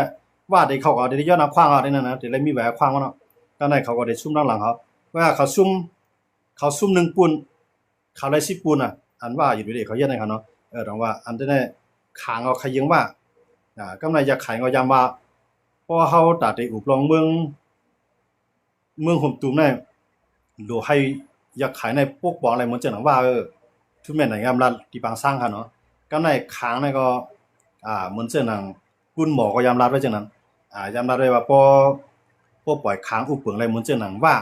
ວ່າໄດ້ເຂົາກໍໄດ້ຍ້ອນເອົາຂວ້າງເອົາໄດ້ນັ້ນນະ ໄດ້ມີແວຂວ້າງເນາະ ຕອນນັ້ນເຂົາກໍໄດ້ຊຸມຫຼັງໆເຂົາ ເວລາເຂົາຊຸມ ເຂົາຊຸມໜຶ່ງປຸ້ນ ເຂົາໄດ້ສິບປຸ້ນນະ ອັນວ່າຢູ່ເດ ເຂົາເຮັດໃຫ້ເຂົາເນາະ ເອີ ຕ້ອງວ່າ ອັນແຕ່ໃນຂາງເອົາຂະເຢີງວ່າ ອ່າ ກຳໃນຢາກຂາຍກໍຍາມວ່າ ເພາະເຮົາຕາໄດ້ອຸບລອງເມືອງ ເມືອງຫົມຕຸມໃນ ໂດໃຫ້ຢາກຂາຍໃນປົກປ້ອງໄດ້ເໝືອນເຊັ່ນຫຍັງວ່າ ເອີ ທຸແມ່ນໃນຍາມລັດທີ່ປາງຊ້າງຫັ້ນເນາະ ກຳໃນຂາງໃນກໍ ອ່າ ເໝືອນເຊັ່ນຫຍັງ ຄຸນໝໍກໍຍາມລັດໄວ້ຈັ່ງນັ້ນ ອ່າ ຍາມລັດໄວ້ວ່າ ພໍ ພໍປ່ອຍຂາງອຸບເປິງໄດ້ເໝືອນເຊັ່ນຫຍັງວ່າ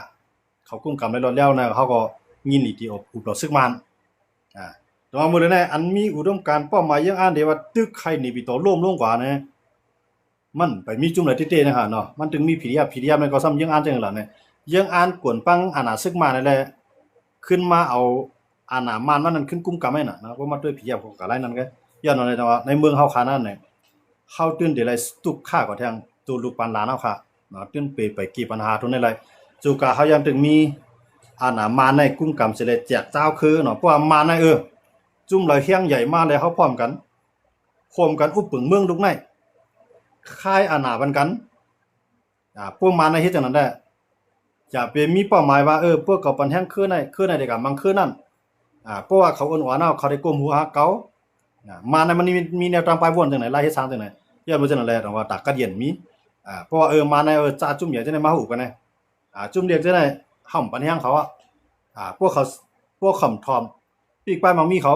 ເຂົາກຸ້ມກຳໄດ້ລອດແລ້ວນະ ເຮົາກໍຍິນດີທີ່ອອກ ອອກຕໍ່ຊຶກມານ ອ່າ ແຕ່ວ່າມື້ນີ້ນະ ອັນມີອຸດົມການເປົ້າໝາຍເຢື້ອງອ່ານເດວ່າ ຕຶກໄຄເນປີໂຕລົ້ມລົງກວ່ານະ ມັນໄປມີຈຸ້ມໃດເຕ້ໆນະຫາເນາະ ມັນຈຶ່ງມີ ພີດີເອັຟ ພີດີເອັຟ ນັ້ນກໍຊ້ຳເຢື້ອງອ່ານຈັ່ງນັ້ນແຫຼະນະ ເຢື້ອງອ່ານກວນປັງອານາຊຶກມານນັ້ນແຫຼະ ຂຶ້ນມາເອົາອານາມານມັນນັ້ນຂຶ້ນກຸ້ມກຳໃຫ້ນະ ເນາະ ບໍ່ມາດ້ວຍ ພີດີເອັຟ ເຂົາກໍໄລ່ນັ້ນກໍ ຍ້ອນວ່າໃນ ແຕ່ວ່າໃນເມືອງເຮົາຂະໜາດນັ້ນນະ ເຮົາຕື່ນໄດ້ໄລ່ຕຸກຂ້າກໍແທງໂຕລູກປານຫຼານເຮົາຂ້າເນາະ ຕື່ນໄປ ໄປແກ້ບັນຫາໂຕນີ້ໄລ່ ຈູກາເຮົາຍັງຕຶງມີອານາມານໃນກຸ້ມກຳເສຍແລະແຈກເຈົ້າຄືເນາະ ເພາະວ່າມານໃນ ເອີ ຈຸ້ມລາວແຮງໃຫຍ່ມາແລ້ວ ເຮົາພ້ອມກັນ ຮ່ວມກັນອຸບປຶງເມືອງລຸກໃນ ຂາຍອານາບັນກັນ ອ່າ ພວກມານໃນເຮັດຈັ່ງນັ້ນແຫຼະ ຢ່າໄປມີເປົ້າໝາຍວ່າ ເອີ ພວກເຂົາປັນແຮງຄືໃນ ຄືໃນໃດກະມັງຄືນັ້ນ. ອາ ເພາະວ່າເຂົາອ່ອນໆເນາະ ເຂົາໄດ້ກົ້ມຫົວຫາເຂົາ. ອາ ມານໃນມັນມີ ມີແນວຕັ້ງປາຍວນຈັ່ງໃດ ລະເຮັດສ້າງຈັ່ງໃດ ຍ້ອນບໍ່ເຊັ່ນນັ້ນແຫຼະ ຕ້ອງວ່າຕາກກັດເຢັນມີ. ອາ ເພາະວ່າ ເອີ ມານໃນ ເອີ ຈາຈຸ່ມໃຫຍ່ຈັ່ງໃດມາຮູ້ກັນແນ ອາ ຈຸ່ມເລັກຈັ່ງໃດ ເຮົາມັນປັນແຮງເຂົາອະ. ອາ ພວກເຂົາ ພວກເຂົາຖອມປີກປາຍມັກມີເຂົາ.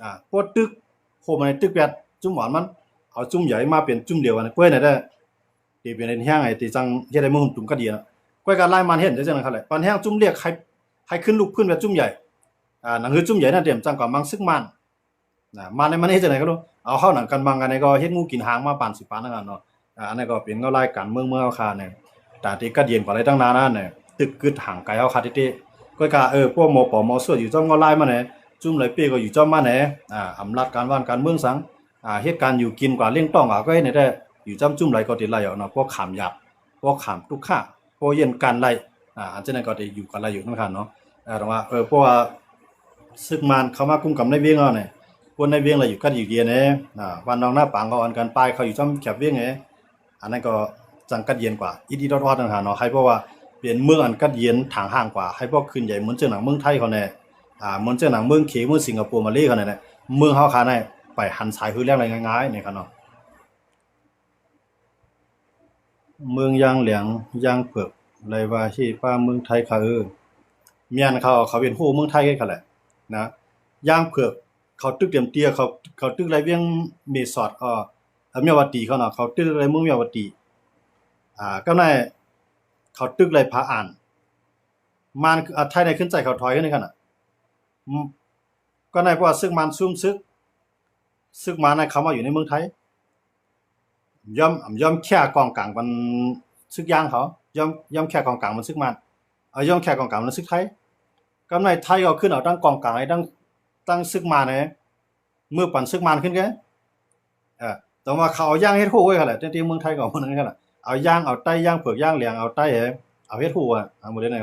ອາ ພວກຕຶກໂຄມໃນຕຶກແປດ ຈຸ່ມອ່ອນມັນ ເອົາຈຸ່ມໃຫຍ່ມາເປັນຈຸ່ມດຽວກັນ ເພື່ອໃຫ້ໄດ້ ທີ່ເປັນແຮງ ທີ່ຈັ່ງເຮັດໃຫ້ເມືອງຮຸ່ມຕຸ້ມກັດເຢັນ. ກ້ອຍກະລາຍມານເຮັດຈັ່ງນັ້ນຄັນແຫຼະ ປັນແຮງຈຸ່ມເລັກໃຫ້ ໃຫ້ຂຶ້ນລຸກພື້ນແບບຈຸ່ມໃຫຍ່. ອາ ນັ້ນຄືຈຸ່ມໃຫຍ່ນັ້ນເຕັມຈັ່ງກະມັງຊຶກມານ ນະ ມາໃນມັນເຮັດຈັ່ງໃດກໍຮູ້ ເອົາເຂົ້າໜັງກັນມັງກັນໃນກໍເຮັດງູກິນຫາງມາປານຊິປານນັ້ນເນາະ. ອາ ອັນນັ້ນກໍເປັນເງົາລາຍການເມືອງ ເມືອງເຮົາຄາແນ ຕາທີ່ກັດເຢັນກວ່າໄລຕັ້ງນານນັ້ນແນ ຕຶກກຶດຫ່າງໄກເຮົາຄາເຕະ. ກ້ອຍກະ ເອີ ພວກໝໍປໍໝໍສວດຢູ່ຈ້ອມເງົາລາຍມາແນ ຈຸ່ມໄລເປ້ກໍຢູ່ຈ້ອມມາແນ. ອາ ອຳນາດການບ້ານການເມືອງສັງ ອາ ເຮັດການຢູ່ກິນກວ່າລ້ຽງຕ້ອງກວ່າ ກໍເຮັດໃຫ້ໄດ້ຢູ່ຈ້ອມຈຸ່ມໄລກໍຕິໄລເນາະ ພໍຂາມຢາກ ພໍຂາມຕຸກຂະ ພໍຢ້ຽນການໄລ. ອາ ອັນຈັ່ງນັ້ນກໍໄດ້ຢູ່ກັນໄລຢູ່ນັ້ນຄັນເນາະ. ເອີ ແຕ່ວ່າ ເອີ ເພາະວ່າ ຊຶກມານເຂົ້າມາກຸມກຳໃນວຽງເຮົານີ້ ຄົນໃນວຽງລະຢູ່ກັນຢູ່ເຢັນແນ. ອາ ບ້ານນອກນາປາງກໍອ່ອນກັນ ປາຍເຂົາຢູ່ຈ້ອມແຄບວຽງແນ. ອັນນັ້ນກໍຈັ່ງກັດເຢັນກວ່າ ອິດໆອອດໆນັ້ນຫາເນາະ ໃຫ້ເພາະວ່າເປັນເມືອງອັນກັດເຢັນຖາງຫ່າງກວ່າ ໃຫ້ພວກຂຶ້ນໃຫຍ່ເໝືອນເຊິ່ງໜັງເມືອງໄທເຂົາແນ. ອາ ເໝືອນເຊິ່ງໜັງເມືອງເຂ ເມືອງສິງກະໂປ ມາເລເຂົາແນ ເມືອງເຮົາຄາໃນໄປຫັນສາຍຮືແລ້ງໄດ້ງ່າຍໆນີ້ຄັນເນາະ. ເມືອງຢາງແຫຼງ ຢາງເຜືອກ ໄລວ່າເຮປ້າເມືອງໄທຄະເອີ. ແມ່ນ ເຂົາ ເຂົາເປັນໂຮເມືອງໄທເລີຍຄະແຫຼະນະ. ຢາງເຜືອກ ເຂົາຕຶກຕຽມເຕຍ ເຂົາ ເຂົາຕຶກໄລວຽງເມສອດ ເອີ ອາ ແມ່ວາຕີເຂົາເນາະ ເຂົາຕຶກໄລເມືອງແມ່ວາຕີ. ອາ ກຳໃນເຂົາຕຶກໄລຜາອ່ານ ມານ ອາ ໄທໃນຂຶ້ນໃຈເຂົາຖອຍຂຶ້ນກັນນະ. ກໍໃນເພາະວ່າຊຶກມານຊຸມຊຶກ ຊຶກມານນະເຂົ້າມາຢູ່ໃນເມືອງໄທ ຍອມ ຍອມແຄກອງກາງປັນຊຶກຢາງເຂົາ ຍອມ ຍອມແຄກອງກາງປັນຊຶກມານ ເອົາ ຍອມແຄກອງກາງປັນຊຶກໄທ. ກຳໃນໄທກໍຂຶ້ນເອົາທັງກອງກາງ ທັງ ທັງຊຶກມານເດ້ ເມືອປັນຊຶກມານຂຶ້ນເດ້. ເອີ ແຕ່ວ່າເຂົາເອົາຢາງເຮັດໂຮໄວ້ຫັ້ນແຫຼະ ແຕ່ທີ່ເມືອງໄທກໍເໝືອນກັນແຫຼະ ເອົາຢາງ ເອົາໄຕ ຢາງເຜືອກ ຢາງແຫຼງ ເອົາໄຕ ເອົາເຮັດໂຮອະ ເອົາໝົດເລີຍນະ.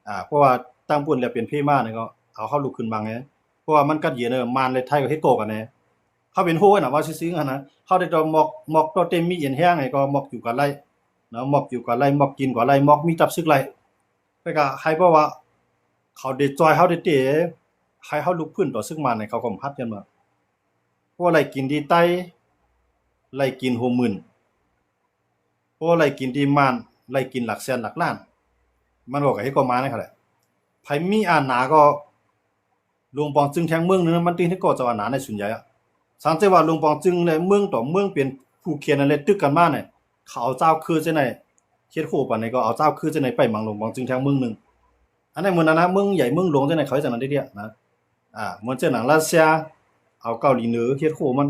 ອາ ເພາະວ່າຕັ້ງປຸ້ນແລ້ວເປັນເພມານີ້ກໍເອົາເຮົາລຸກຂຶ້ນບັງເດ້ ເພາະວ່າມັນກັດເຢັນ ເອີ ມານ ແລະ ໄທກໍເຮັດກໍກັນແດ່. ເຮົາເປັນໂຮຫັ້ນນະ ເວົ້າຊື່ໆຫັ້ນນະ ເຮົາໄດ້ຕ້ອງໝອກ ໝອກຕໍ່ເຕັມມີເອັນແຮງໃຫ້ກໍໝອກຢູ່ກັນໄດ້ເນາະ ໝອກຢູ່ກັນໄດ້ ໝອກກິນກັນໄດ້ ໝອກມີຈັບຊຶກໄດ້. ແຕ່ກໍໃຫ້ເພາະວ່າເຂົາໄດ້ຊ່ອຍເຮົາເດ້ ໃຫ້ເຮົາລຸກຟື້ນຕໍ່ຊຶກມານໃຫ້ເຂົາກໍບໍ່ຮັດກັນວ່າ ເພາະວ່າໄລ່ກິນທີ່ໄຕ້ ໄລ່ກິນຫົວໝື່ນ ເພາະວ່າໄລ່ກິນທີ່ມານ ໄລ່ກິນຫຼັກແສນຫຼັກລ້ານ ມັນກໍເຮັດກໍມານະຄັບແຫຼະ. ໃຜມີອານາກໍ ຫຼວງປອງຈຶ່ງແທງເມືອງໜຶ່ງ ມັນຈຶ່ງເຮັດກໍເຈົ້າອານາໃນສ່ວນໃຫຍ່ອະ. ສັງເກດວ່າຫຼວງປອງຈຶ່ງ ແລະ ເມືອງຕໍ່ເມືອງເປັນຄູ່ແຂ່ງກັນ ແລະ ຕຶກກັນມານີ້ ເຂົາເອົາຈາວຄືເຈົ້າໃນເຂດໂຄປານໃດກໍເອົາຈາວຄືເຈົ້າໃນໄປມັງຫຼວງປອງຈຶ່ງແທງເມືອງໜຶ່ງ. ອັນນັ້ນເໝືອນອັນນະ ເມືອງໃຫຍ່ເມືອງຫຼວງຈັ່ງໃດ ເຂົາເຮັດຈັ່ງນັ້ນເດ ນະ. ອາ ເໝືອນເຊັ່ນໜັງຣັດເຊຍ ເອົາເກົາຫຼີເໜືອເຮັດໂຄມັນ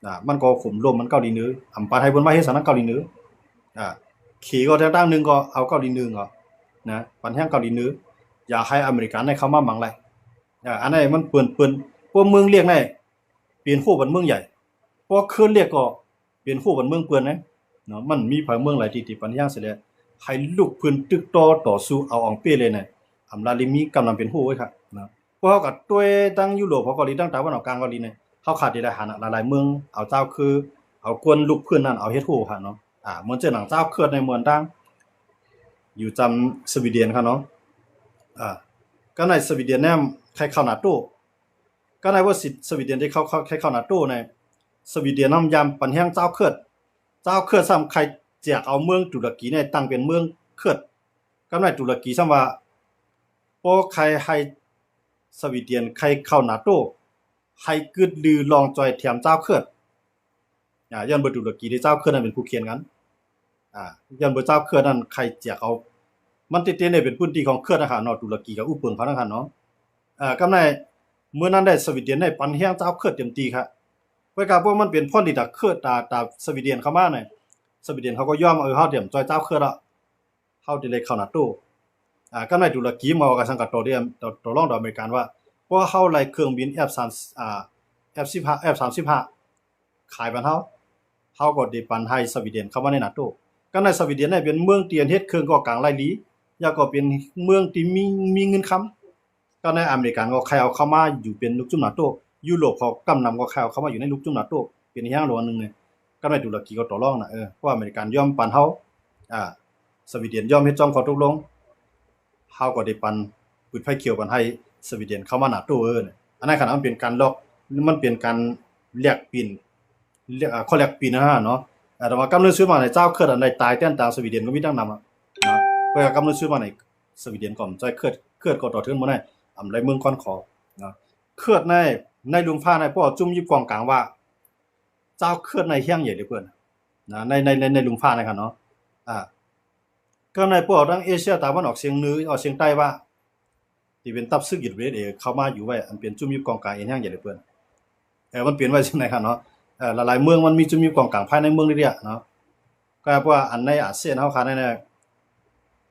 ອາ ມັນກໍໂຫມລົມມັນເກົາຫຼີເໜືອ ອຳປານໃຫ້ເພິ່ນມາເຮັດສັນນະເກົາຫຼີເໜືອ. ອາ ເຂກໍທາງດ້ານໜຶ່ງກໍເອົາເກົາຫຼີເໜືອກໍນະ ປັນແຮງເກົາຫຼີເໜືອ ຢ່າໃຫ້ອາເມລິກັນໄດ້ເຂົ້າມາມັງໄຫຼ. ອາ ອັນນັ້ນມັນເປີ້ນ ເພາະເມືອງເລັກໃນ ເປັນໂຄບັນເມືອງໃຫຍ່ ເພາະເຂດເລັກກໍ ເປັນໂຄບັນເມືອງເປື້ອນເນາະ. ມັນມີໃຜເມືອງໃດທີ່ຕິປັນຫຍັງຊິແລະ ໃຫ້ລຸກຟື້ນຕຶກຕໍ່ຕໍ່ສູ້ເອົາອອງເປ້ເລີຍນະ ອຳລາລິມີກຳນຳເປັນໂຄເວີຍຄະນະ. ພວກເຮົາກໍຕົວະທັງຢູໂຣບເຂົາເກົາຫຼີ ທັງຕາວັນອອກກາງເກົາຫຼີນີ້ ເຮົາຂາດທີ່ໄດ້ຫານະ ຫຼາຍໆເມືອງ ເອົາຈາວຄື ເອົາກວນລຸກຟື້ນນັ້ນ ເອົາເຮັດໂຄຄະເນາະ. ອາ ເໝືອນເຊັ່ນໜັງຈາວເຄີດໃນເມືອງຕ່າງ ຢູ່ຈຳສະວີເດັນຄະເນາະ. ອາ ກໍໃນສະວີເດັນແນມໃຄ່ເຂົ້ານາໂຕ ກໍໃນວ່າສະ ສະວີເດັນທີ່ເຂົາ ເຂົາໃຄ່ເຂົ້ານາໂຕໃນ ສະວີເດັນນຳຍາມປັນແຮງຈາວເຄີດ ຈາວເຄີດຊ້ຳໃຄ່ແຈກເອົາເມືອງຕຸລະກີໃນຕັ້ງເປັນເມືອງເຄີດ. ກໍໃນຕຸລະກີຊ້ຳວ່າ ບໍ່ໃຄ່ໃຫ້ສະວີເດັນໃຄ່ເຂົ້ານາໂຕ ໃຫ້ກຶດລືລອງຈອຍແຖມຈາວເຄີດ. ອາ ຍ້ອນເບີຕຸລະກີທີ່ຈາວເຄີດນັ້ນເປັນຄູ່ແຂ່ງກັນ. ອາ ຍ້ອນເບີຈາວເຄີດນັ້ນໃຄ່ແຈກເອົາ ມັນຕິດເຕັນເດ້ ເປັນພື້ນທີ່ຂອງເຄີດນະຄະເນາະ ຕຸລະກີກັບອຸເປິງເຂົານະຄະເນາະ. ອາ ກຳໃນເມື່ອນັ້ນໄດ້ສະວີເດັນໄດ້ປັນແຮງຈາວເຄີດເຕັມທີ່ຄະ. ເພາະກາພວກມັນເປັນພອນດີຕາເຄີດ ຕາ ຕາສະວີເດັນເຂົ້າມານີ້ ສະວີເດັນເຂົາກໍຍອມ ເອີ ເຮົາຕຽມຈອຍຈາວເຄີດລະ ເຮົາຈະໄດ້ເຂົ້ານາໂຕ. ອາ ກຳໃນຕຸລະກີມາເວົ້າກັນສັງກັດຕໍ່ເດ ຕໍ່ ຕໍ່ລອງຕໍ່ອາເມລິກັນວ່າ ເພາະເຮົາໄລ່ເຄື່ອງບິນເອັຟສາມ ອາ ເອັຟສິບຫ້າ ເອັຟສາມສິບຫ້າ ຂາຍບ້ານເຮົາ ເຮົາກໍໄດ້ປັນໃຫ້ສະວີເດັນເຂົ້າມາໃນນາໂຕ. ກຳໃນສະວີເດັນນີ້ເປັນເມືອງທີ່ເຮັດເຄື່ອງກໍ່ກາງໄດ້ດີ ແລ້ວກໍເປັນເມືອງທີ່ມີ ມີເງິນຄຳ. ກຳໃນອາເມລິກັນກໍໃຄ່ເອົາເຂົ້າມາຢູ່ເປັນລູກຈຸ້ມນາໂຕ. ຢູໂຣບເຂົາກຳນຳກໍໃຄ່ເອົາເຂົ້າມາຢູ່ໃນລູກຈຸ້ມນາໂຕ ເປັນແຮງຫຼວງອັນໜຶ່ງນີ້. ກຳໃນຕຸລະກີກໍຕໍ່ລອງນະ ເອີ ເພາະອາເມລິກັນຍອມປັນເຮົາ ອາ ສະວີເດັນຍອມເຮັດສອງຂໍ້ຕົກລົງ. ເຮົາກໍໄດ້ປັນ ເປີດໄຟຂຽວປັນໃຫ້ສະວີເດັນເຂົ້າມານາໂຕເອີ. ອັນນັ້ນຂະໜາດມັນເປັນການລັອກ ມັນເປັນການແລກປ່ຽນ ເອີ ຂໍ້ແລກປ່ຽນຫັ້ນນະເນາະ. ເອີ ແຕ່ວ່າກຳເນີດສຸດມາໃນຊາວເຄີດອັນໃດຕາຍແຕ່ນຕາງສະວີເດັນກໍມີຕັ້ງນຳ ເອີ ກຳເນີດສຸດມາໃນສະວີເດັນກໍໃຊ້ເຄີດ ເຄີດກໍຕໍ່ເຖິງມື້ໃນອຳໄລເມືອງຄອນຂໍ ເອີ ເຄີດໃນ ໃນລຸ່ມຟ້າໃນ ພວກຈຸ້ມຍິບກອງກາງວ່າ ຊາວເຄີດໃນແຮງໃຫຍ່ເຫຼືອເກີນນະ ໃນ ໃນ ໃນ ໃນລຸ່ມຟ້າໃນຫັ້ນເນາະ. ອາ ກໍໃນພວກທາງເອເຊຍຕາວັນອອກສຽງເໜືອ ອອກສຽງໃຕ້ວ່າ ທີ່ເປັນທັບຊຶກຢູເອສເອເຂົ້າມາຢູ່ໄວ້ ອັນເປັນຈຸ້ມຍິບກອງກາງເອັນແຮງໃຫຍ່ເຫຼືອເກີນ. ເອີ ມັນເປັນໄວ້ຈັ່ງໃດຄັນເນາະ. ເອີ ຫຼາຍໆເມືອງມັນມີຈຸ້ມຍິບກອງກາງພາຍໃນເມືອງເດະເນາະ. ກໍເພາະວ່າອັນໃນອາຊຽນເຮົາຄາໃນ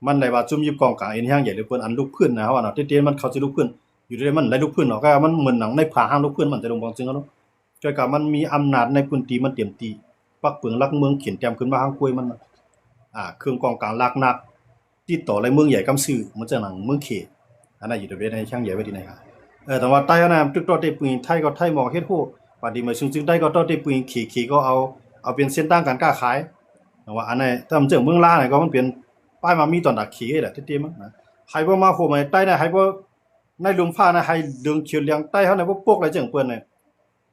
ມັນໄດ້ວ່າຈຸ້ມຍິບກອງກາງເອັນແຮງໃຫຍ່ເຫຼືອເກີນ ອັນລຸກພື້ນນະ ເຮົາວ່າເນາະ ທີ່ ທີ່ມັນເຂົາຊິລຸກພື້ນ ຢູ່ເດ ມັນໄດ້ລຸກພື້ນເນາະ. ກໍມັນເໝືອນໜັງໃນຜາຫາງລຸກພື້ນ ມັນຈະລົງບອງເຊິ່ງເນາະ. ຈອຍກະມັນມີອຳນາດໃນພື້ນທີ່ມັນເຕັມທີ່ ປັກປຶງຫຼັກເມືອງ ຂຽນແຕ້ມຂຶ້ນມາທາງກ້ວຍມັນ ອາ ເຄື່ອງກອງກາງຫຼັກໜັກ ຕິດຕໍ່ໃນເມືອງໃຫຍ່ກຳຊື່ ເໝືອນຈັ່ງໜັງເມືອງເຂດ ອັນນັ້ນຢູ່ໃນເວທໃນຊ່າງໃຫຍ່ໄວ້ທີ່ໃນຫາ. ເອີ ແຕ່ວ່າໃຕ້ຫັ້ນນະ ຕຶກຕໍ່ເຕະປືນ ໄທກໍໄທໝອກເຮັດໂຫ ປາດດີໄໝສູງຈຶ່ງໃຕ້ກໍຕໍ່ເຕະປືນ ເຂ ເຂກໍເອົາ ເອົາເປັນເສັ້ນທາງການຄ້າຂາຍ. ແຕ່ວ່າອັນນັ້ນ ແຕ່ເໝືອນຈັ່ງເມືອງລາວນີ້ກໍມັນເປັນປ້າຍມາມີຕອນດາເຂແຫຼະ ທີ່ ທີ່ມັນນະ ໃຫ້ບໍ່ມາໂຫມໃຫ້ໃຕ້ນະ ໃຫ້ບໍ່ ໃນລຸ່ມຟ້ານະ ໃຫ້ເຫຼືອງຂຽວເຫຼືອງໃຕ້ເຮົານະ ບໍ່ປົກລະຈັ່ງເພິ່ນນະ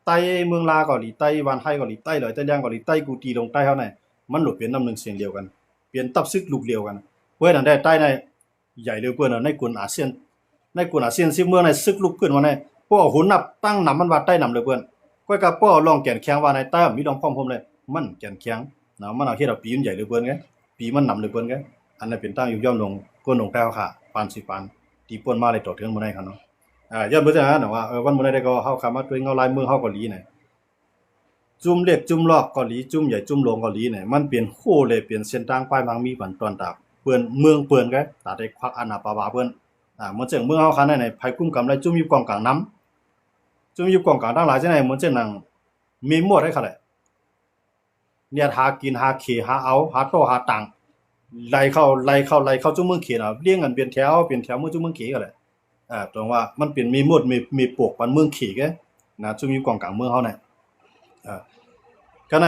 ໃຕ້ເມືອງລາກໍດີ ໃຕ້ບ້ານໄທກໍດີ ໃຕ້ດອຍໃຕ້ລ່າງກໍດີ ໃຕ້ກູຕີລົງໃຕ້ເຮົານະ ມັນໂລດເປັນນ້ຳໜຶ່ງສຽງດຽວກັນ ເປັນທັບຊຶກລູກດຽວກັນ. ເພາະນັ້ນແດ່ໃຕ້ໃນໃຫຍ່ເຫຼືອເກີນ ໃນກົນອາຊຽນ ໃນກົນອາຊຽນສິບເມືອງໃນ ຊຶກລຸກຂຶ້ນມາໃນ ພວກເຮົານຳຕັ້ງນຳມັນວ່າໃຕ້ນຳເຫຼືອເກີນ. ຂ້ອຍກໍພໍລອງແກ່ນແຂງວ່າໃນໃຕ້ມີລອງພ້ອມໂຮມເລີຍ ມັນແກ່ນແຂງເນາະ ມັນເອົາເຮັດເອົາປີມັນໃຫຍ່ເຫຼືອເກີນໄງ ປີມັນນຳເຫຼືອເກີນໄງ. ອັນນັ້ນເປັນຕາຢູ່ຍ້ອນຫຼວງ ກົນຫຼວງໃຕ້ເຮົາຂ້າ ປານສິບປານ ທີ່ປ່ນມາໄດ້ຕໍ່ເຖິງມື້ໃນເຮົາເນາະ. ອາ ຍ້ອນເບິ່ງຊັ້ນນະວ່າ ເອີ ວັນມື້ໃດກໍເຮົາຂ້າມາຕົວເອງເອົາລາຍເມືອງເຮົາກໍດີນະ ຈຸ້ມເລັກຈຸ້ມລອກກໍດີ ຈຸ້ມໃຫຍ່ຈຸ້ມຫຼວງກໍດີນີ້ ມັນເປັນໂຮເລ ເປັນເສັ້ນທາງປ້າຍທາງມີບັນຕອນຕາເພິ່ນເມືອງເພິ່ນກະ ຕາໄດ້ຄວັກອານາປາວາເພິ່ນ. ອາ ເໝືອນເຊັ່ນເມືອງເຮົາຄັນໃດໃນ ໃຜກຸ້ມກຳໄດ້ ຈຸ້ມຍິບກອງກາງນຳ ຈຸ້ມຍິບກອງກາງທັງຫຼາຍຈັ່ງໃດ ເໝືອນເຊັ່ນໜັງ ມີໝົດໃຫ້ເຂົາແຫຼະ ແນດຫາກິນ ຫາເຂ ຫາເອົາ ຫາຕໍ່ຫາຕາງ ໄຫຼເຂົ້າ ໄຫຼເຂົ້າ ໄຫຼເຂົ້າຈຸ້ມເມືອງເຂນະ ລຽງກັນເປັນແຖວ ເປັນແຖວເມືອງຈຸ້ມເມືອງເຂກະແຫຼະ. ເອີ ຕົງວ່າມັນເປັນມີໝົດ ມີ ມີປວກປັນເມືອງເຂກນະ ຈຸ້ມຢູ່ກອງກາງເມືອງເຮົານະ. ເອີ ກະໃນ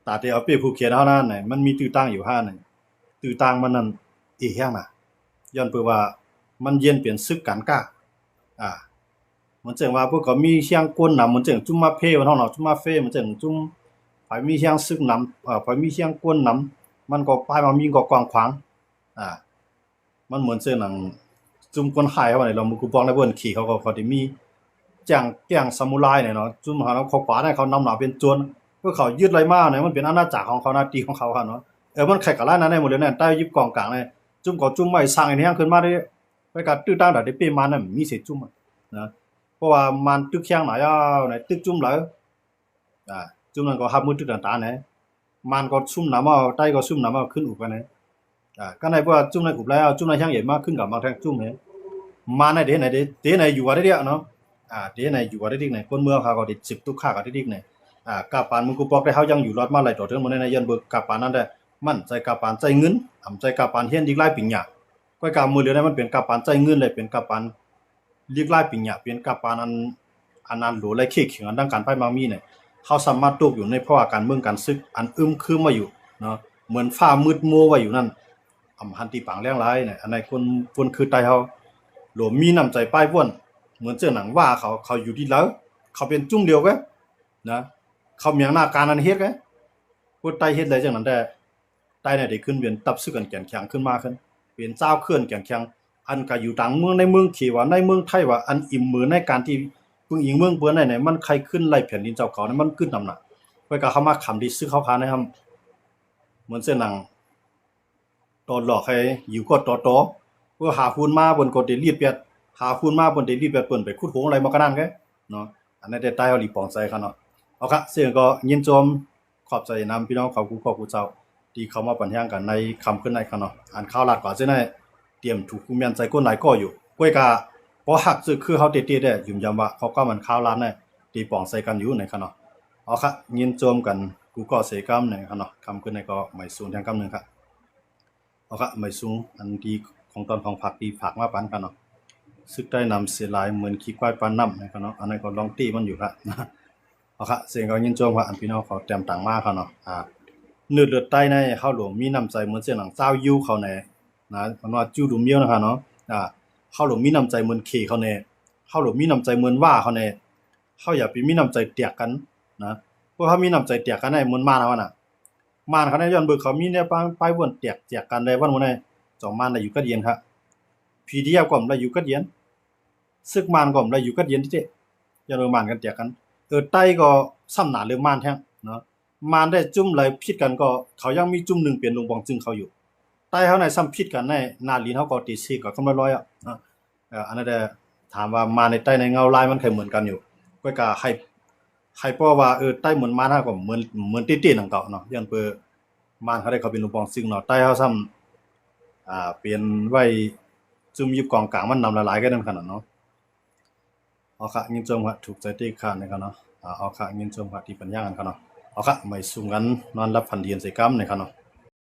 ຕາທີ່ເອົາເປຍຜູ້ຂຽນເຮົານັ້ນນະ ມັນມີຕື້ຕ່າງຢູ່ຫັ້ນນະ ຕື້ຕ່າງມັນນັ້ນເອແຮງນະ ຍ້ອນເພາະວ່າມັນເຢັນເປັນຊຶກກັນກະ ອາ ມັນເຊິ່ງວ່າພວກເຂົາມີຮຽງກົນນຳ ມັນເຊິ່ງຈຸ້ມມາເພ ມັນເຮົາເນາະ ຈຸ້ມມາເຟ ມັນເຊິ່ງຈຸ້ມ ໃຜມີຮຽງຊຶກນຳ ເອີ ໃຜມີຮຽງກົນນຳ ມັນກໍປາຍວ່າມີກໍກວ້າງຂວາງ ອາ ມັນເໝືອນເຊິ່ງໜັງ ຈຸ້ມຄົນຮ້າຍເຮົານີ້ລະ ໝູ່ກູປອງໃນເບິ່ນເຂເຂົາກໍ ເຂົາໄດ້ມີແຈ້ງ ແກ້ງຊາມູຣາຍນີ້ເນາະ ຈຸ້ມເຮົາເນາະ ເຂົາກວາດໃຫ້ເຂົານຳໜ້າເປັນໂຈນ ພວກເຂົາຍຶດໄລ່ມານີ້ ມັນເປັນອານາຈັກຂອງເຂົານະ ທີ່ຂອງເຂົາຫັ້ນເນາະ. ເອີ ມັນໄຂກະລາຍນັ້ນໄດ້ໝົດເລີຍນະ ໃຕ້ຍິບກອງກາງນີ້ ຈຸ້ມເຂົາຈຸ້ມໄວ້ສ້າງໃຫ້ແຮງຂຶ້ນມາເດ້ ໄປກະຕື້ຕ່າງໃດໄດ້ເປມານນັ້ນ ມີເສຈຸ້ມນະ ເພາະວ່າມານຕຶກແຮງຫຼາຍ ເອົາໃນຕຶກຈຸ້ມຫຼາຍ ອາ ຈຸ້ມນັ້ນກໍຮັບມືຕຶກຕ່າງໆແດ່ ມານກໍຊຸມນຳເອົາ ໃຕ້ກໍຊຸມນຳເອົາ ຂຶ້ນອຸບກັນແດ່ ອາ ກະໃນພວກຈຸ້ມໃນອຸບແລ້ວ ຈຸ້ມໃນແຮງໃຫຍ່ມາຂຶ້ນກັບມາແທງຈຸ້ມແດ່ ມານໃນເດໃນເດ ເຕໃນຢູ່ວ່າໄດ້ເດເນາະ ອາ ເຕໃນຢູ່ວ່າໄດ້ດິກໃນ ຄົນເມືອງເຮົາກໍໄດ້ເຈັບຕຸກຄາກໍໄດ້ດິກໃນ ອາ ກາບປານມື້ກູປອກໄດ້ ເຮົາຍັງຢູ່ລອດມາໄຫຼຕໍ່ເຖິງມື້ໃນ ໃນຍ້ອນເບິ່ງກາບປານນັ້ນແດ່ ມັນໃຊ້ກາບປານໃຊ້ເງິນ ອຳໃຊ້ກາບປານຮຽນດິກຫຼາຍປີຫຍາ ກວຍກາມື້ດຽວນີ້ມັນເປັນກາບປານໃຊ້ເງິນ ແລະ ເປັນກາບປານ ຫຼີກຫຼາຍປີຫຍາ ເປັນກາບປານອັນ ອັນນັ້ນໂຫຼ ແລະ ເຂກຂຽງອັນທາງການໄປມາມີນີ້ ເຮົາສາມາດຕົກຢູ່ໃນພາວະການເມືອງການຊຶກອັນອຶມຄຶມໄວ້ຢູ່ເນາະ ເໝືອນຟ້າມືດມົວໄວ້ຢູ່ນັ້ນ ອຳຫັນຕີປາງແຫຼງຫຼາຍນີ້ ອັນໃດຄົນ ຄົນຄືໄຕເຮົາໂຫຼ ມີນ້ຳໃຈປາຍບ່ວນ ເໝືອນເຊິ່ງໜັງວ່າເຂົາ ເຂົາຢູ່ດີລາວ ເຂົາເປັນຈຸ້ມດຽວກັນນະ ເຂົາມີອຳນາດການອັນເຮັດໄງ ຄົນໄຕເຮັດໄດ້ຈັ່ງນັ້ນແດ່ ໄຕໃນໄດ້ຂຶ້ນເປັນຕັບຊຶກອັນແຂງແຂງຂຶ້ນມາຂຶ້ນ ເປັນຊາວເຄື່ອນແຂງແຂງ ອັນກະຢູ່ຕ່າງເມືອງ ໃນເມືອງເຂວ່າ ໃນເມືອງໄທວ່າ ອັນອີກມື້ໃນການທີ່ເພິ່ງອີງເມືອງເພິ່ນໄດ້ນີ້ ມັນໄຄຂຶ້ນໄລ່ແຜ່ນດິນເຈົ້າເຂົານີ້ ມັນຂຶ້ນນຳໜ້າ ເພາະກະເຮົາມາຂຳທີ່ຊຶກເຮົາຄານະ ເໝືອນເຊັ່ນໜັງ ຕອນຫຼອກໃຫ້ຢູ່ກໍຕໍ່ຕໍ່ ເພື່ອຫາຮຸ່ນມາເພິ່ນກໍໄດ້ລີດແປດ ຫາຮຸ່ນມາເພິ່ນໄດ້ລີດແປດ ເພິ່ນໄປຂຸດໂຫງໄລ່ມາກະນັ້ນແກເນາະ ອັນນັ້ນແຕ່ໃຕ້ເຮົາລີປອງໃສ່ຄັນເນາະ. ເອົາຄະ ເຊິ່ງກໍຍິນຊົມ ຂອບໃຈນຳພີ່ນ້ອງເຂົາຄູ່ຄອບຄູ່ເຈົ້າ ທີ່ເຂົ້າມາປັນແຮງກັນໃນຄ່ຳຄືນໃນຄັນເນາະ ອັນຂ່າວລາດກວ່າເຊັ່ນໃດ ຕຽມຖືກຄູແມ່ນໃສ່ກົ້ນຫຼາຍກໍຢູ່ ກວຍກະ ພໍຮັກຊຶກຄືເຮົາເຕະໆແດ່ ຢືນຢັນວ່າຂໍ້ຄວາມອັນຂ່າວລາດນັ້ນ ທີ່ປອງໃສ່ກັນຢູ່ໃນຄັນເນາະ. ເອົາຄະ ຍິນຊົມກັນ ກູກໍເສກັມ ໃນຄັນເນາະ ຄ່ຳຄືນໃນກໍໄໝສູນແທງກຳໜຶ່ງຄະ. ເອົາຄະ ໄໝສູງ ອັນທີ່ຂອງຕອນຂອງຜັກທີ່ຝາກມາປັນກັນເນາະ ຊຶກໄຕ້ນຳເສຍຫຼາຍ ເໝືອນຂີ້ຄວາຍປານນ້ຳ ນະຄະເນາະ ອັນນັ້ນກໍລອງເຕະມັນຢູ່ຄະ. ເອົາຄະ ເຊິ່ງກໍຍິນຊົມຄະ ອັນພີ່ນ້ອງເຂົາແຕ້ມຕັງມາຄະເນາະ ອາ ເນື້ອເລືອດໄຕ້ໃນເຮົາຫຼວງມີນ້ຳໃຈ ເໝືອນເຊັ່ນຫຍັງຊາວຢິວເຂົາໃນ ນະ ເພິ່ນວ່າຈູ້ດຸມມຽວນະຄະເນາະ. ອາ ເຮົາຫຼົງມີນ້ຳໃຈເໝືອນເຂເຂົາແດ່ ເຮົາຫຼົງມີນ້ຳໃຈເໝືອນຫວ້າເຂົາແດ່ ເຮົາຢ່າໄປມີນ້ຳໃຈແຕກກັນນະ. ພວກເຮົາມີນ້ຳໃຈແຕກກັນໃນເໝືອນມານເຮົານະ ມານເຂົາໃນຍ້ອນເບິ່ງເຂົາມີແນວປາຍ ປາຍວນແຕກ ແຈກກັນໄດ້ວັນມື້ໃນ ເຈົ້າມານໄດ້ຢູ່ກັດເຢັນຄະ ພີດີເອັຟ ກໍບໍ່ໄດ້ຢູ່ກັດເຢັນ ສຶກມານກໍບໍ່ໄດ້ຢູ່ກັດເຢັນເດ້ ຢ້ານວ່າມານກັນແຕກກັນ. ເອີ ໄຕ້ກໍຊ້ຳໜ້າເລື່ອງມານແທ້ງເນາະ. ມານໄດ້ຈຸ້ມໃດຜິດກັນກໍ ເຂົາຍັງມີຈຸ້ມໜຶ່ງເປັນຫຼວງປອງຊຶງເຂົາຢູ່. ໄຕ້ເຮົາໃນຊ້ຳຜິດກັນໃນໜ້າຫຼິ້ນເຮົາກໍຕີເຊກັບຄຳລອຍໆອະເນາະ. ເອີ ອັນນັ້ນແຫຼະ ຖາມວ່າມານໃນໄຕ້ໃນເງົາລາຍມັນໃຄ່ເໝືອນກັນຢູ່. ຂ້ອຍກະໃຫ້ ໃຫ້ເວົ້າວ່າ ເອີ ໄຕ້ເໝືອນມານ ເຮົາກໍເໝືອນ ເໝືອນຕິໆນຳເກົ່າເນາະ. ຍ້ອນເປີ ມານເຂົາໄດ້ເຂົ້າເປັນຫຼວງປອງຊຶງເນາະ ໄຕ້ເຮົາຊ້ຳ ອ່າ ເປັນໄວ້ຈຸ້ມຢູ່ກອງກາງມັນນຳຫຼາຍໆກັນນັ້ນຂະໜາດເນາະ. ເອົາຄະ ຍິນຊົມຄະ ຖືກໃຈຕິຄະນະຄະເນາະ. ເອົາຄະ ຍິນຊົມຄະ ທີ່ປັນຍາກັນຄະເນາະ. ເອົາຄະ ໄວ້ສຸມກັນ ນອນຫຼັບຝັນດີໃສ່ກັນນະຄະເນາະ.